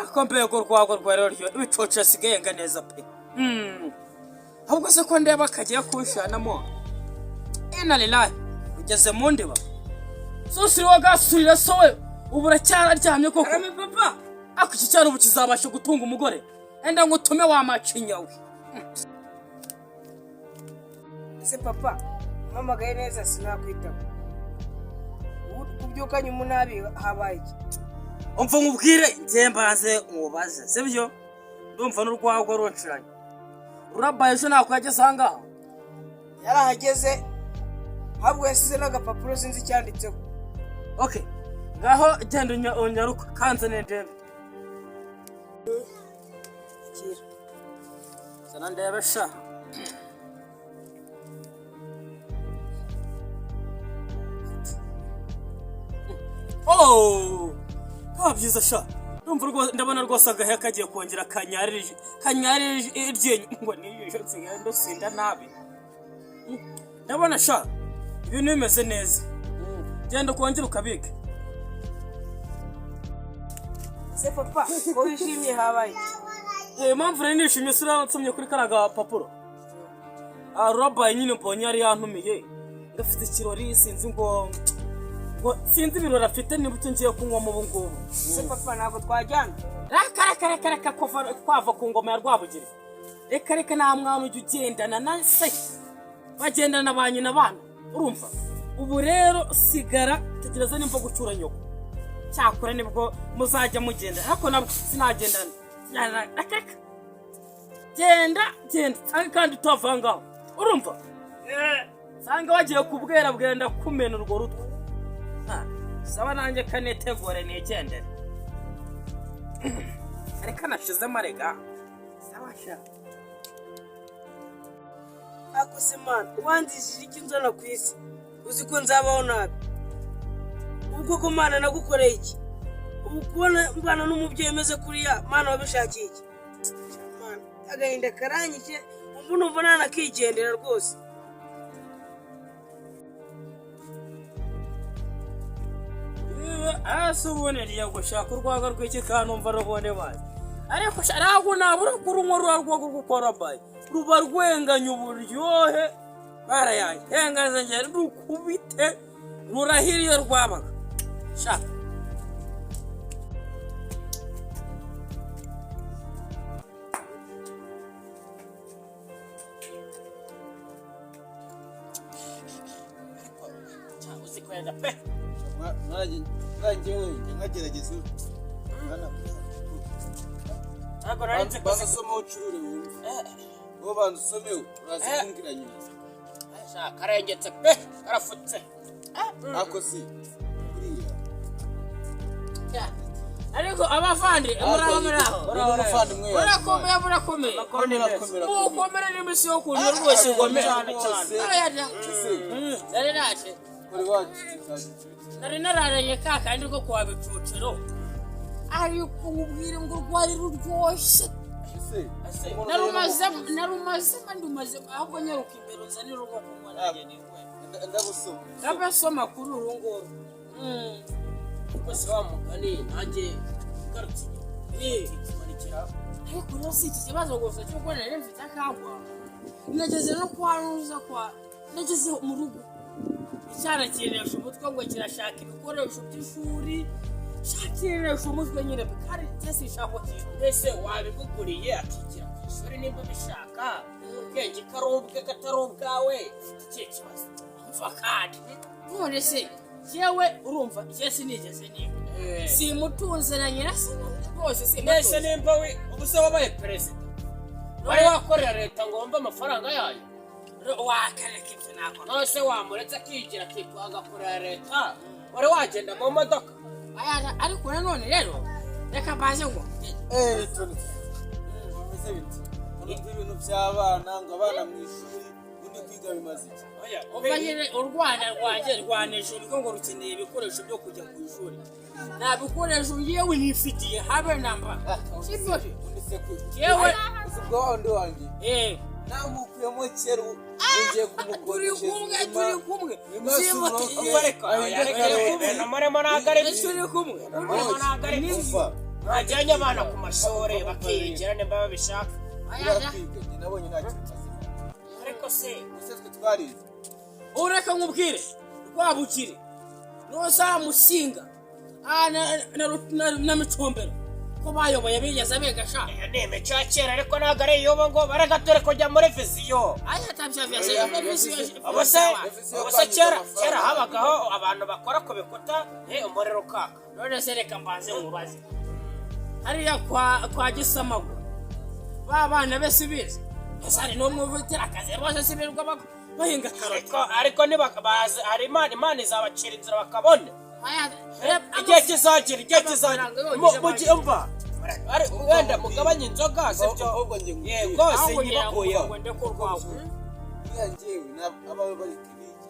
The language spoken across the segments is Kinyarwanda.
Ako mbega urwagwa rwari ruryoshye, ibicoci asigaye yenga neza pe. Ahubwo se ko ndeba kagiye kunshanamo? Ina lillahi, ugeze mu ndiba. Susiri wagasurira so we, ubu uracyararyamye koko? Karame papa. Ako iki cyaro ubu kizabasha gutunga umugore? Enda ngo utume wa macinya we. Ese papa, umpamagaye neza sinakwitaba. Ubu kubyukanye umunabi habaye iki? Umva nkubwire, njye mbanze nkubaze, sibyo? Ndumva n'urwagwa runshiranye. Rurabaye ejo ntabwo yageze aha ngaha? Yarahageze, ahubwo yasize n'agapapuro sinzi icyanditseho. Okay, ngaho genda unyaruka kanzane ndebe. Akira. Zana ndebe sha. Oh! Nta byiza sha. Ndumva rwose, ndabona rwose agahe kagiye kongera kanyarije kanyarije iryinyo ngo nijisho nsigaye ndusinda nabi. Ndabona sha ibintu bimeze neza. Genda ukongere ukabike. Ese papa, ko wishimye habaye iki? Impamvu rero nishimye sura nsomye kuri kariya gapapuro. Ah, Rurabaye nyine mbonye yari yantumiye. Ngafite ikirori sinzi ngo sinzi ibirori afite niba icyo ngiye kunywamo ubu ngubu. Ese papa, ntabwo twajyana? Reka reka reka reka, kuva twava ku ngoma ya Rwabugiri. Reka reka, nta mwana ujya ugendana na se. Bagendana ba nyina bana. Urumva? Ubu rero sigara tegereza nimba gucyura nyoko. Cyakora nibwo muzajya mugenda. Ariko nabwo sinagendana. Reka reka. Genda genda nsange kandi utava ngaho. Urumva? Sanga wagiye kubwera bwenda kumena urwo rutwe. Ha, saba nanjye kanitegure nigendere. Reka nashizemo arega. Sawa sha. Ako se mana, ubanzishije iki nzana ku isi? Uzi ko nzabaho nabi. Ubwo ko mana nagukoreye iki? Ubu kubona mbana n'umubyeyi umeze kuriya, mana wabishakiye iki? Mana, agahinda karanyishe, ubu numva nanakigendera rwose. Ese ubundi ngiye gushaka urwagwa rw'iki kandi numva rubone bazi. Ariko sha ntabwo nabura kurunywa ruriya rwagwa rwo kwa Rabayi. Ruba rwenganya uburyohe, barayange. Hengaze njye rukubite, rurahira iyo rwabaga. Sha. Uzi kwenda pe. Mwarangiye nkagerageza. Ntabwo nari nzi ko Banza usome ucurure wumve. Wowe banza usome uraza kumbwira nyuma. Sha karengetse pe, karafutse. Ako si buriya. Ariko abavandi muraho muraho. Uri umuvandimwe yawe. Murakomeye murakomeye. Komera komera. Mukomere n'iminsi yo kurya rwose igomeye. Cyane cyane. Arayarya. Ese Nari naje. kuri wacu. Nari nararanye ka kandi ko kwa Bicuciro. Ariko nkubwire ngo rwari ruryoshye. Ese Narumazemo narumazemo ndumazemo ahubwo nyaruka imbere unzanire urwo kunywa nanjye ninywere. Ndagusoma. Ndabasoma kuri uru nguru. Rwose wa mugani nanjye ngarutse inyuma. Ariko rero si iki kibazo gusa cy'uko nari mfite akagwa. Nageze no kwa Ruza kwa nageze mu rugo. Icyana kinesha umutwe ngo kirashaka ibikoresho by'ishuri. Shakiresha umutwe nyine kandi cyese ishaka kintu. Mbese wabimuguriye akigira ku ishuri nimba ubishaka, ubwenge ko ari ubwe katari ubwawe, ufite ikihe kibazo? Umva kandi. None se yewe urumva njye sinigeze niga. Simutunze na nyina rwose Mbese simutunze. nimba we ubu se wabaye perezida, wari wakorera leta ngo wumve amafaranga yayo? Wakareka ibyo nakora. None se wamuretse akigira akitwa agakorera leta, wari wagenda mu modoka? Ariko nanone rero reka mbaze ngo Tony. Bimeze bite? Urumva ibintu by'abana ngo abana mu ishuri undi kwiga bimaze iki? Umva nyine u Rwanda rwanjye rwanesha urugo ngo rukeneye ibikoresho byo kujya ku ishuri. Nta bikoresho yewe nifitiye habe namba. Sibyo se? Undi se ku Yewe uzi ubwo wa wundi wanjye namukuyemo kera ubu ngiye turi kumukodeshereza kumwe turi kumwe. Nyuma Simuti- turi Turi kumwe. Turi kumwe. Umva Bajyanye abana ku mashuri bakiyigira nimba babishaka. Kubera kwiga njye nabonye nta kintu kimaze. Ariko se Gusa twe twarize. Ubu reka nkubwire, Rwabugiri nuzamusinga na Micombero ko bayoboye bigeze biga sha? Iyo ni imico ya kera, ariko ntabwo ari iy'ubu ngo bareka turi kujya muri vision. Aya tabya. Ubu se ubu se kera habagaho abantu bakora ku bikuta, umuriro ukaka. None se reka mbanze nkubaze, hariya kwa Gisamagwe ba bana be si bize? Ese hari n'umwe ufite akazi? Bose si birirwa bahinga karoti? Ariko niba bazi hari Imana izabacira inzira bakabona. Aya, Igihe kizagera, igihe kizagera. Amafaranga yonyine. Mu gihe umva, wenda mugabanye inzoga, sibyo? Ahubwo njye nkubwire. Yego. Aho kugira ngo Sinyibakuyeho. ngo ndeke urwagwa. Buriya njyewe abawe bari kubiki,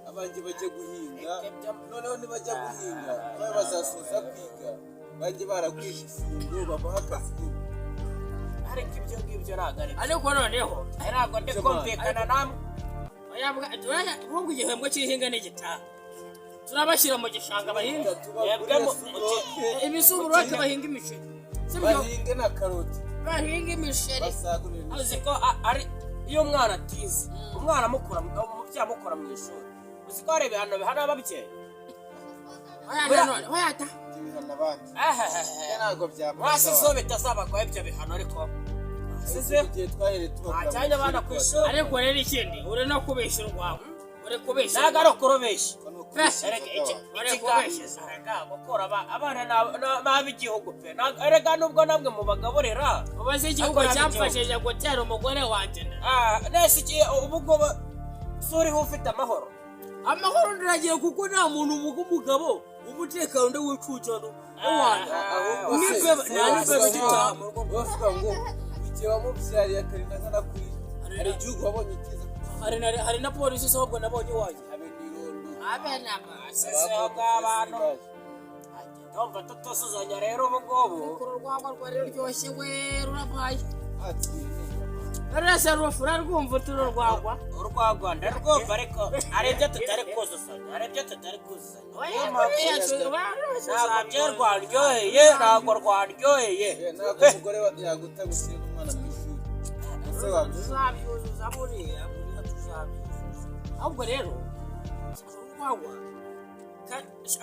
abanjye bajya guhinga. Noneho nibajya guhinga, abawe bazasoza kwiga, bajye baragwije ifungo, babaha akazi. Ariko ibyo ngibyo ntabwo ari byo. Ariko noneho Ntabwo ndi kumvikana namwe. Oya, ahubwo igihembwe cy'ihinga n'igitaha turabashyira mu gishanga bahinga. Mwebwe Tubagurire ibisuburoke, bahinga imiceri, sibyo? Bahinge na karoti. Bahinga imiceri. Basagurire. Uzi ko ari iyo umwana atize, umwana amukura, umubyeyi amukura mu ishuri, uzi ko hari ibihano bihana ababyeyi? Oya, nanone oya ta. Ibyo bihana abandi. Ehehehe. Ntabwo byafasha. Mwasizeho bitazabagwaho ibyo bihano, ariko mwasizeho. Igihe twahereye tubakura mu Mwajyanye abana ku ishuri. Ariko rero ikindi, uri no kubeshya urwawe, uri kubeshya. Ntabwo ari ukurubeshya. Erega Erega Uri iki kubeshya. Erega gukura abana ni ab'igihugu pe. Erega nubwo namwe mubagaburira. Ubaze igihugu Ariko cyamfashije gutera umugore wanjye inda. Ah, nese iki ubu ngubu si uriho ufite amahoro? Amahoro ndiragiye, kuko nta muntu uvuga umugabo umutekano ndawicujano w'abantu. Ahubwo se N'imbeba, nta n'imbeba igitaha mu rugo. Bavuga ngo igihe wamubyariye akarinda angana kuriya, hari igihugu wabonye kiza? Hari na polisi se ahubwo nabonye iwanjye? Habe n'irondo. Abe naba. Asizeho bw'abantu. Ndumva tutusuzanya rero ubu ngubu. Kuru urwagwa rwari ruryoshye we, rurabaye. Ati Rurese rufu urarwumva uturi urwagwa. Urwagwa ndarwumva, ariko hari ibyo tutari kuzuzanya, hari ibyo tutari kuzuzanya. Oya, buriya Ntabwo byo rwaryoheye, ntabwo rwaryoheye. Ntabwo umugore yaguta gushyira n'umwana mu ishuri, ese wabyuzuza? Tuzabyuzuza buriya tuzabyuzuza. Ahubwo rero urwagwa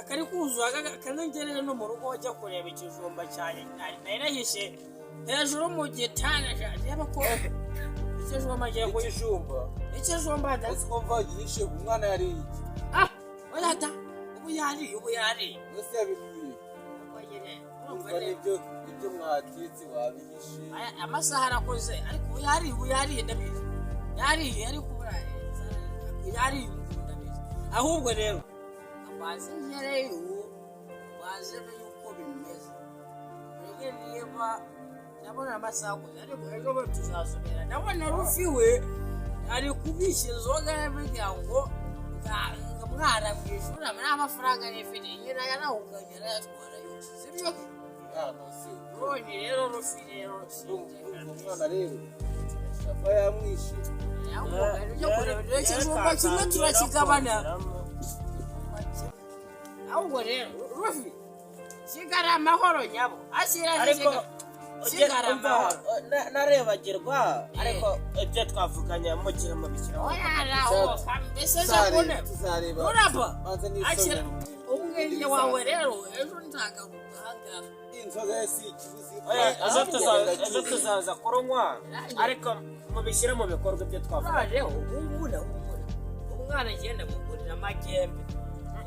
kari kuzuza, kanongerere no mu rugo wajya kureba ikijumba cyanjye nari nahishe hejuru mu gitanda. Reba ko ikijumba agiye kuyi Ikijumba? Ikijumba da. Ese ko mva gihishe, umwana yariye iki? Ah, oya da, ubu yariye, ubu yariye. Ese yabikuye? Ubwo nyine urumva Umva neza. Nibyo mwatetse wabihishe. Aya, amasaha arakoze, ariko ubu yariye, ubu yariye, ndabizi yariye, ariko ubu yariye ubu ndabizi. Ahubwo rero amazi ngereyo baze yuko bimeze, urege niba ndabona amasaha akoze, ariko ejo bundi tuzasubira. Ndabona Rufi we ari kubishya inzoga bigira ngo mwana mu ishuri nta mafaranga nifite, nyina yarahukanye arayatwara yose, sibyo? Ah, no, si. None rero Rufi rero Urumva umwana rero aba yamwishe. Ikijumba kimwe turakigabana. Ahubwo rero Rufi, sigara amahoro nyabo, ashyira Ariko sigara umva, amahoro. narebagirwa, ariko ibyo twavuganye mukiri mubishyiraho. Oya, mbese zakune. Tuzareba. Urapa Banza ashyira nisomere. Umwenge wawe rero ejo nzagaruka ahangaha. Inzoga ye si ikibuzi. Oya, ejo tuzaza kurunywa, ariko mubishyire mu bikorwa ibyo twavuganye. Noneho humura, humura, umwana agenda mugurira amagembe.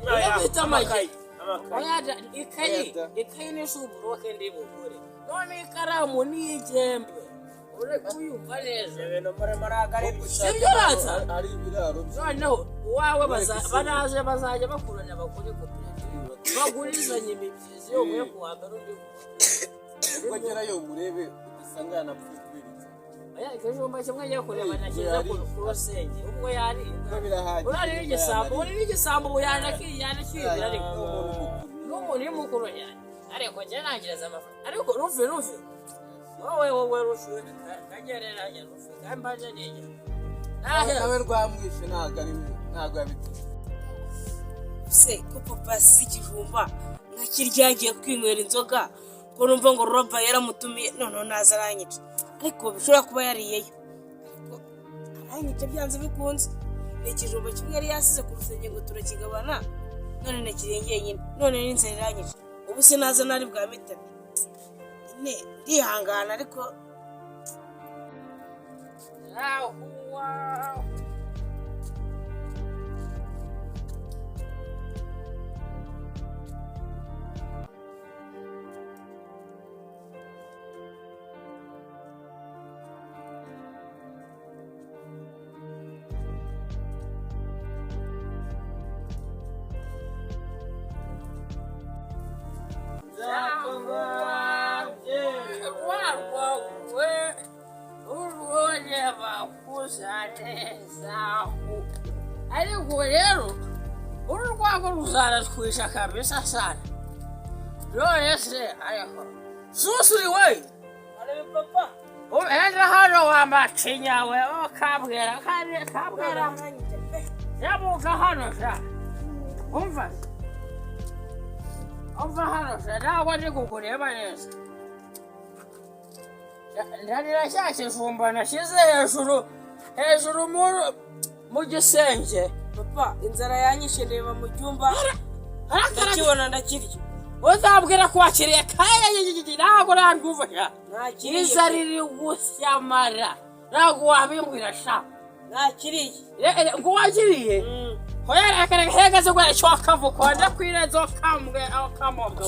Oya, Iyo bita amagi. amakayi, amakayi. Oya da, ikayi. Oya da. Ikayi n'isuburoke ndi bugure, none ikaramu n'iy'igembe, uri kuyumva neza? Ibintu murimo ntabwo ari byo. Sibyo ratsa? Ari ibiraro bye. Noneho uwawe baraje bazajya bakurana, bagure koperative, bagurizanye imibyizi yo umwe ku wa mbere undi ku Ubwo agerayo murebe udasanga yanapfuye kubera inzara. Oya, ikijumba kimwe agiye kureba nashyize ku rusenge ubwo yari Ubwo birahagije. Uriya ni igisambo, uri n'igisambo, ubu yanakiyibira, ariko Ni umuntu mukuru. N'umuntu uri mukuru cyane, ariko njye nangiriza amafaranga. Ariko Rufi, Rufi, wowe Rufi kagereranya, Rufi kambaje nijya. Nawe rwamwishe, ntabwo ari we, ntabwo yabitutse. Se ko papa yasize ikijumba nkakirya yagiye kwinywera inzoga? Ko numva ngo Rurabva yaramutumiye, noneho naza aranyica. Ariko bishobora kuba yariyeyo, ariko aranyica byanze bikunze. Ni ikijumba kimwe yari yasize ku rusenge ngo turakigabana, none nakiriye njyenyine, none n'inzara iranyica. Ubu se naza nari bwa mitane nyine, ndihangana ariko. Yahuwa. Ariko rero uru rwego ruzaratwisha kabisa sana. None se ariko susuri we? Arebe papa. Ejo hano wamacinya we, ukabwira kandi kabwira. Aranyica pe. Yamuka hano sha, umva, umva hano sha, ntabwo ndi kukureba neza. Ndarira cya kijumba nashyize hejuru hejuru mu gisenge. Papa, inzara yanyishe, ndeba mu cyumba ndakibona, ndakirya. Uzabwira ko wakiriye kandi ntabwo narwumva sha. Ntakiriye. Inzara iri gusyamara, ntabwo wabimbwira sha. Ntakiriye. Ngo wakiriye? Hoya, reka reka, hega zo gwara cyo kavuko ndakwirenza okambwe okamogo.